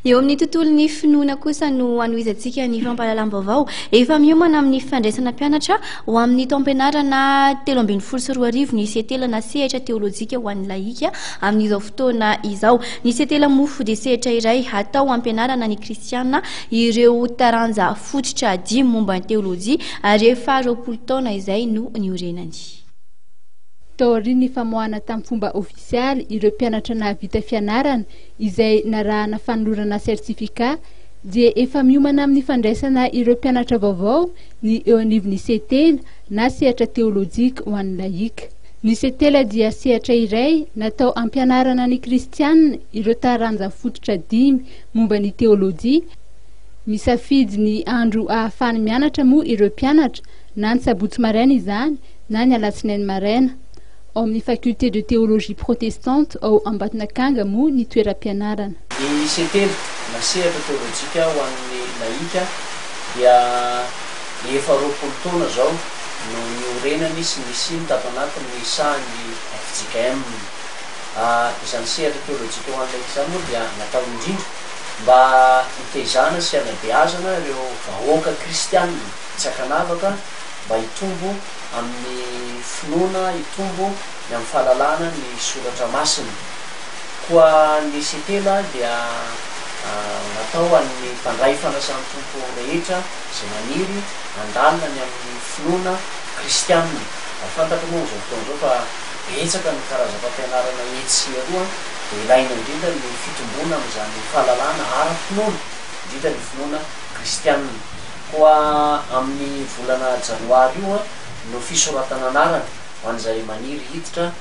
Eo amin'ny tontolon'ny finoana kosa no hanohizantsika ny fampahalalam-baovao. Efa miomana amin'ny fandraisana mpianatra ho amin'ny taom-pianarana 2013 ny Setela na sehatra teolojika ho an'ny lahika amin'izao fotoana izao. Ny Setela mofo dia sehatra iray hatao hampianarana ny kristiana ireo taranja fototra dimy momba ny teolojia ary efa 20 taona izay no niorenany. Taorian'ny famoahana tamin'ny fomba ofisialy ireo mpianatra nahavita fianarana izay narahana fanolorana certificat dia efa miomana amin'ny fandraisana ireo mpianatra vaovao ny eo anivon'ny Setela na sehatra teolojika ho an'ny lahika. Ny Setela dia sehatra iray natao hampianarana ny kristianina ireo taranja fototra dimy momba ny teolojia. Misafidy ny andro ahafahany mianatra moa ireo mpianatra na ny sabotsy maraina izany na ny alatsinainy maraina. Ao amin'ny Faculté de Théologie Protestante ao Ambatonakanga moa ny toeram-pianarana. Ny Setela, na sehatra teolojika ho an'ny lahika, dia efa 20 taona izao no niorenany sy nisiany tato anatin'ny sahan'ny fjkm. Izany sehatra teolojika ho an'ny lahika izany moa dia natao indrindra mba hitaizana sy hanabeazana ireo vahoaka kristianina tsy ankanavaka mba hitombo amin'ny finoana, hitombo ny amin'ny fahalalana ny soratra masina. Koa ny Setela dia natao ho an'ny mpandray fanasan'ny Tompo rehetra izay maniry handalina ny amin'ny finoana kristianina. Ary fantatra moa amin'izao fotoana izao fa betsaka ny karazam-pampianarana etsy sy eroa, dia ilaina indrindra ny fitomboana amin'izany fahalalana ara-pinoana, indrindra ny finoana kristianina. Koa amin'ny volana janoary io no fisoratana anarana ho an'izay maniry hiditra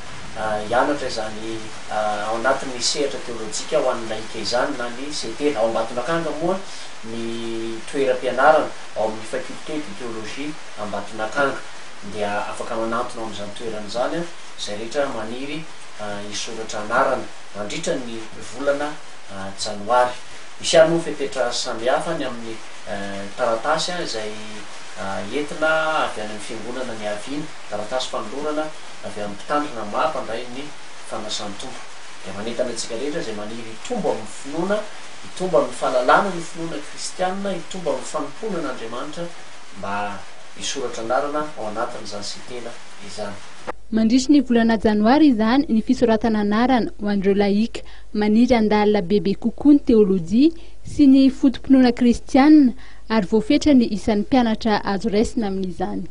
hianatra izany ao anatin'ny sehatra teolojika ho an'ny lahika izany na ny CT. Ao Ambatonakanga moa ny toeram-pianarana ao amin'ny Faculté de Théologie Ambatonakanga. Dia afaka manantona ao amin'izany toerana izany izay rehetra maniry hisoratra anarana mandritra ny volana janoary. Misy ihany moa fepetra samihafa ny amin'ny taratasy izay entina avy any amin'ny fiangonana niaviana, taratasy fanolorana avy amin'ny mpitandrina maha mpandray ny fanasan'ny Tompo. Dia manentana antsika rehetra izay maniry hitombo amin'ny finoana, hitombo amin'ny fahalalana ny finoana kristiana, hitombo amin'ny fanompoana an'Andriamanitra mba hisoratra anarana ao anatin'izany sitela izany. Mandritry ny volana janoary izany ny fisoratana anarana ho an'ireo laïka maniry handalina bebe kokoa ny teolojia sy ny foto-pinoana kristiana ary voafetra ny isan'ny mpianatra azo raisina amin'izany.